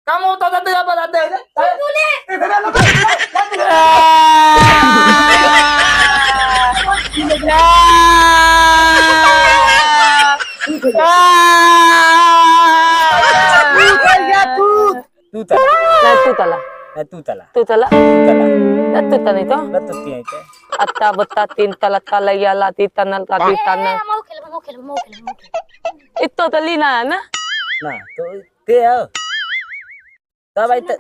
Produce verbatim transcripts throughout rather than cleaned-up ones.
काम होता था, तेरा बता दे। तू ले। तू चल गया, तू। तू तला। नहीं, तू तला। नहीं, तू तला। तू तला। तू तला। नहीं, तू तला नहीं तो। बस तू नहीं तो। अत्ता बत्ता तीन तला तलैया लाती तनल ताती तनल। ए, मऊ खेल, मऊ खेल, मऊ खेल, मऊ खेल। इत्तो तली ना है ना? ना, तो ते आओ। तब आई त-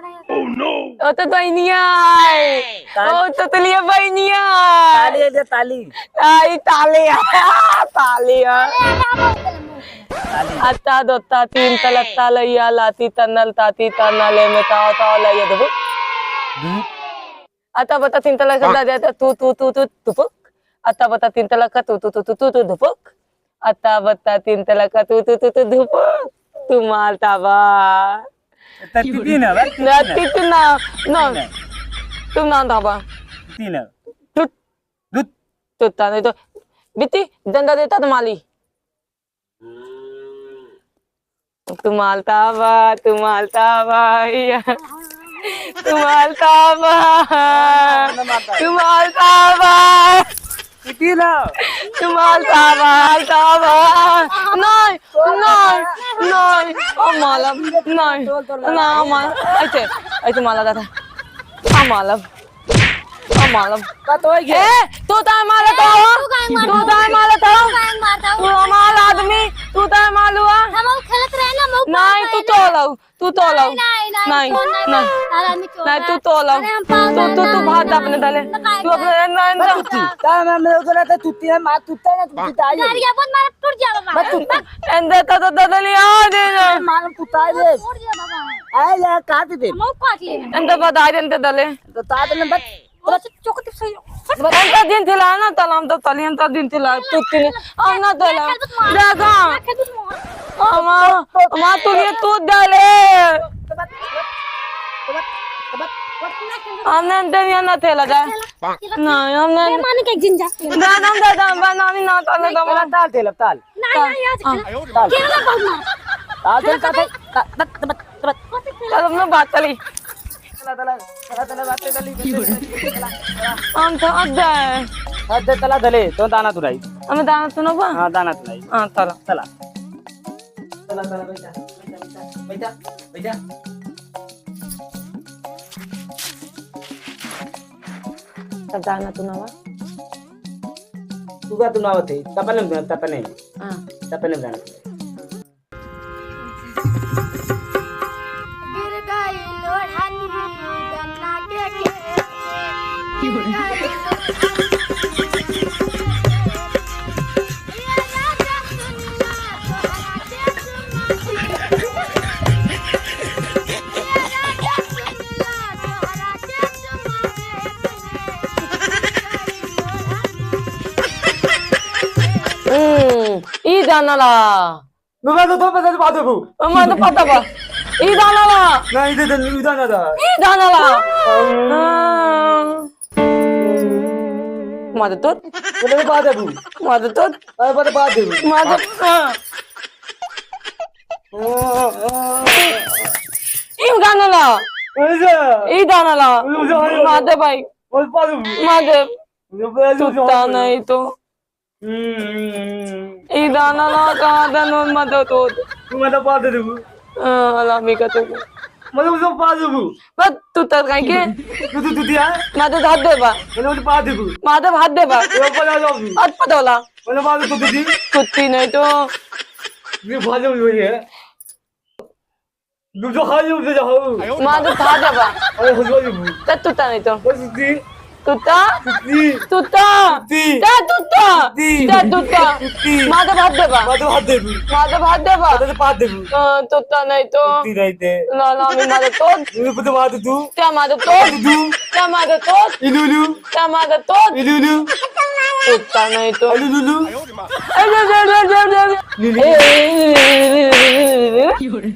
ओ तो बहनिया है। ताली। ओ तो तलिया बहनिया है। ताली है, ताली। आई ताली है। ताली है। ताली। अत्ता दोत्ता तीन तला तलैया लाती तनल ताती तनल में ताव ताव लैया धुपुक। धुप। अत्ता बत्ता तीन तला का दा जाता तू तू तू तू धुपुक। अत्ता बत्ता तीन तला का तू तू तू तू तू तू धुपुक। अत्ता बत्ता तीन तला का तू तू तू तू धुपुक। तू मालता बा। इतना तीती ना बा, तीती ना, ना। तीती ना। तीती ना। तुम ना धाबा। तीती ना। टूट। टूट। टूटता नहीं तो। बित्ती, डंडा देता तो माली। तू मालता बा, तू मालता बा, या। तू मालता बा। तू मालता बा। इतना। तू मालता बा, मालता बा। नहीं, नहीं, नहीं। ओ मालम, नहीं। ना, माल-, ऐसे, ऐसे माला दादा। आ मालम। आ मालम। का तो है ये? ए, तू ताय मालत हो? तू काहे मारत हो? तू ताय मालत हो? तू काहे मारत हो? तू हमार आदमी, तू ताय मालू आ? हम खेलत रहे ना, मऊ नहीं, तू तो लऊ, तू तो लऊ। नहीं, नहीं, नहीं, नहीं, तू नहीं, नहीं। नहीं। अरे, आदमी चोर नहीं, है। तू तो लऊ। अरे, हम पास तू, है, तू, तू नहीं, भाग जा अपने नहीं। दले। तो काहे तू अपने, नहीं, नहीं, बस नहीं। तू, ताय मैं, मैं उधर आता, तू तीन मार, तू ताय ना, तू ताय। यार, ये बहुत मारा, टूट गया बाबा। बस तू। एंदे तो, तो, तो, तो नहीं आ दे ना। मालूम तू ताय दे। टूट गया बाबा। आए ले, काट दे। हम काट ले। एंदे बताई दे, एंदे दले। तो ताद में बस, बस चुप, चुप, चुप, सही। एंता दिन थिला ना, तला हम तो तली, एंता दिन थिला, तू तिन, हम ना तला। देखा, हमा, हमा तू ये तू दले। हमने एंते नहीं ना थिला जाए। नहीं, हमने दादा, दादा, बनानी ना तले, दादा। ताल थिला, ताल। नहीं, नहीं, आज खेला। खेला बहुत मार। ताल, ताल, ताल, ताल। चल, हमने बात चली। तला, तला, तला, तला, बात चली, बात चली, तला, तला। हम तो हद है। हद है, तला धले, तो दाना तुराई। हमें दाना सुनो बा? हाँ, दाना तुराई। हाँ, तला। तला। तला, तला, बैठा, बैठा, बैठा, बैठा, बैठा। तो दाना तुनावा? तू का तुनावत है? तपने में, तपने में। हाँ। तपने में दाना। गिर गई लोढ़न गन्ना के खेत में। गिर गई लोढ़न। हम्म, ई दाना ला। मैं तो, तो पता नहीं बात है वो। मैं तो पता बा। ई दाना ला। नहीं, दे दे, ई दाना ला। ई दाना ला। हाँ। मार दे तो। पता नहीं बात है वो। मार दे तो। अरे, पता बात है वो। मार दे, हाँ। ओ, ओ। ई दाना ला। ऐसा। ई दाना ला। ऐसा। मार दे भाई। और पास है। मार दे। ऐसा, ऐसा, ऐसा। सुता नहीं तो। हम्म। ई दाना ना कहाँ दे नोन मदद होत। तू मतलब बात दे देबू। हाँ, अलामी का तो। मतलब उसको बात देबू। बस तू तर कहीं के। तू, तू, तू दिया? मदद हाथ दे बा। मतलब उसको बात देबू। मदद हाथ दे बा। ये ऊपर आ जाओ। हाथ पटोला। मतलब बात तू दीदी। कुत्ती नहीं तो। ये भाजो भी वही है। दूसरा खाली उसे जाओ। माँ तो था देबा। अरे, हलवा जी। ते तूता नहीं तो। बस इतनी। तूता? इतनी। तूता? इतनी। ते तूता? इतनी। ते तूता? इतनी। माँ तो भात देबा। माँ तो भात देबू। माँ तो भात देबा। माँ तो भात देबू। हाँ, तूता नहीं तो। इतनी नहीं थे। ना, ना, मैं माँ तो तोड़। इन्हें पता मार दे तू। क्या माँ तो तोड़? तू। क्या माँ तो तोड़? इलू, इलू। क्या माँ तो तोड़? इलू, इलू। तूता नहीं तो। इलू, इलू, इलू।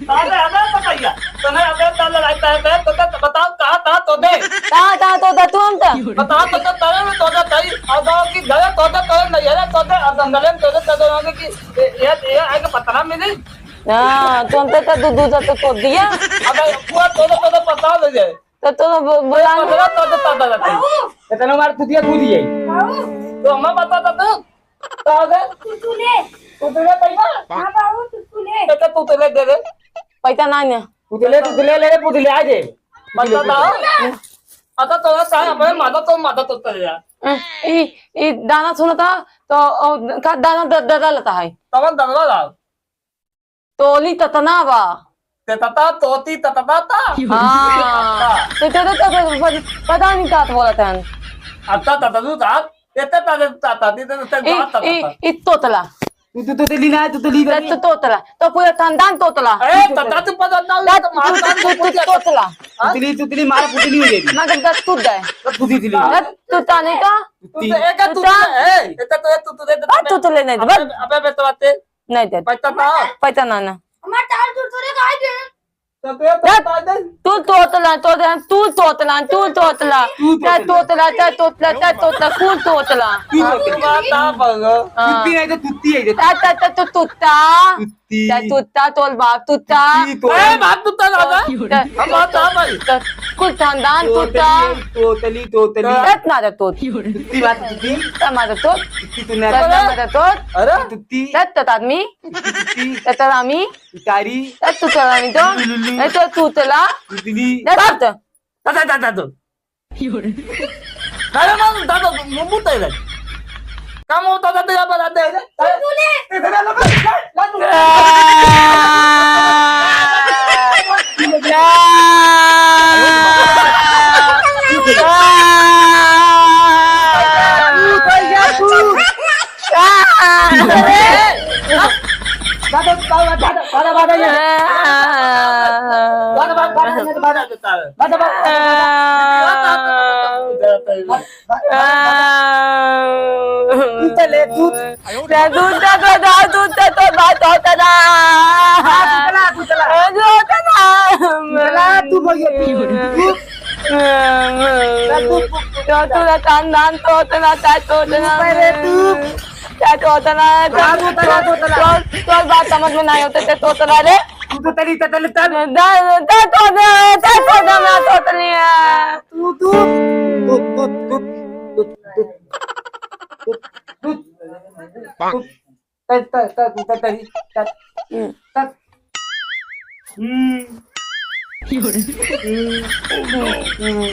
अबे, अबे, पकैया। तने अबे, तने लड़ाई करे, तने तो, तो बताओ, कहाँ, कहाँ तो दे? कहाँ, कहाँ तो दे, तू हमसे? बताओ, तो, तो, तने में तो दे, तई, और गाँव की घरे तो दे, तने नैहरे तो दे, और जंगले में तो दे, तो दे, आगे की, ये, ये, ये आगे पता ना मिली। हाँ, तू अंते तो दू, दू तो तोड़ दिया। अबे, बुआ, तो, तो, तो, तो पता ले जाए। तो, तो ब-, बुला। पता, तो, तो, तो, तो, तो। इतना मार तू दिया, तू दिए। तो हमें बता, तो, तो, तो, तो। तू, तू ले। तू, तू ले पैसा? हाँ, बाबू, तू, तू ले। तो, तो, तू, तू ले, दे दे। पैसा ना, ना। तू तो ले, तू तो ले, ले रे, तू तो ले, आ जे। बता दा। अच्छा, तोरा साहब, अपने माता तो, माता तो चले जा। ई, ई दाना सुनता, तो, ओ, का दाना द-, द-, डालता है। तवन दनवा लाओ। तोली ततना बा। ते तता, तोती ततना ता। हाँ। हाँ। ते, ते, ते, ते, ते, पता, पता नहीं का बोलत हन। अच्छा, ततलू ता। एते तारे ताता, दी, दी, दी, ई, बात ताता। ई, ई तोतला। तू, तू, तोतली ना, तोतली ए, बनी। तू तोतला। तो पूरा खानदान तोतला। ए, ताता, तू पता ना, ए, तो मार तू, खान तू, को तू, पूछिया। तोतला। हाँ? तुतली, तुतली मार पुतली हो जाएगी। मगर दस तू दे। तो तू दी दिली। ए, तू ता नहीं तो? तू तो एक तू तू ता? ए, एते तो, ए, तू, तू दे, दे, आ, तू तो ले नहीं दे, बस। अबे, अबे, अबे, तो बात है। नहीं दे। पैसा ना। पैसा ना, ना। हमार चार सौ रुपये का है। तो तू तो दे। बता दे। तू तोतला, तोतला, तू तोतला, तू तोतला। तू तोतला। तै तोतला, तै तोतला, तै तोतला, तू तोतला। तू तोतला। तू बात ना बोलो। हाँ। तुत्ती नहीं तो तुत्ती है, तै, तै, तै, तू तुत्ता। तुत्ती। तै तुत्ता, तोल बाप तुत्ता। तुत्ती, तोल। ए, बाप तुत्ता ना बा। तै, हम बात ना भाई। तै, कुल खानदान तोतली, तुत्ता। तोतली, तोतली। तै इतना रे तोत। तुत्ती बात तुत्ती। तै मारे तोत। तुत्ती तू नहीं। तै मारे तोत। अरे। तुत्ती। तै तोत आदमी। तुत्ती। तै तोत आदमी। तुतारी। ए, तू चला नहीं तो। लुलुलु। ए, तो तू चला। लुलुलु। जा, जा, जा। जा, जा, जा, जा, जा। अरे, मार, जा, जा, मुंह मुंह तेरे। काम होता था, तेरा बड़ा दे रे। तू ले। इधर आ, लो, लो, लो, लो। तू, तू, तू। तू तो ले, तू। तू तो, तू तो, तू तो, तू तो, तू तो ना। हाँ, तू चला, तू चला। तू तो ना। तू चला, तू भैया, तू। तू, तू, तू। तो तू रतन दान तो उतना, चाहे तो उतना। तू पहले तू। चाहे तो उतना, हाँ, तू उतना, तू उतना। तो, तो बात समझ में नहीं होते, ते तो उतना रे। तू तो तली, तो तली, तल। दा, दा, तो दे, दा, तो दे, मैं तो उतनी है। तू, तू। तू, तू, तू। तू, तू। तू। तत, तत, तत, तत, तरी, तत, हम्म। तत। हम्म। हम्म। हम्म।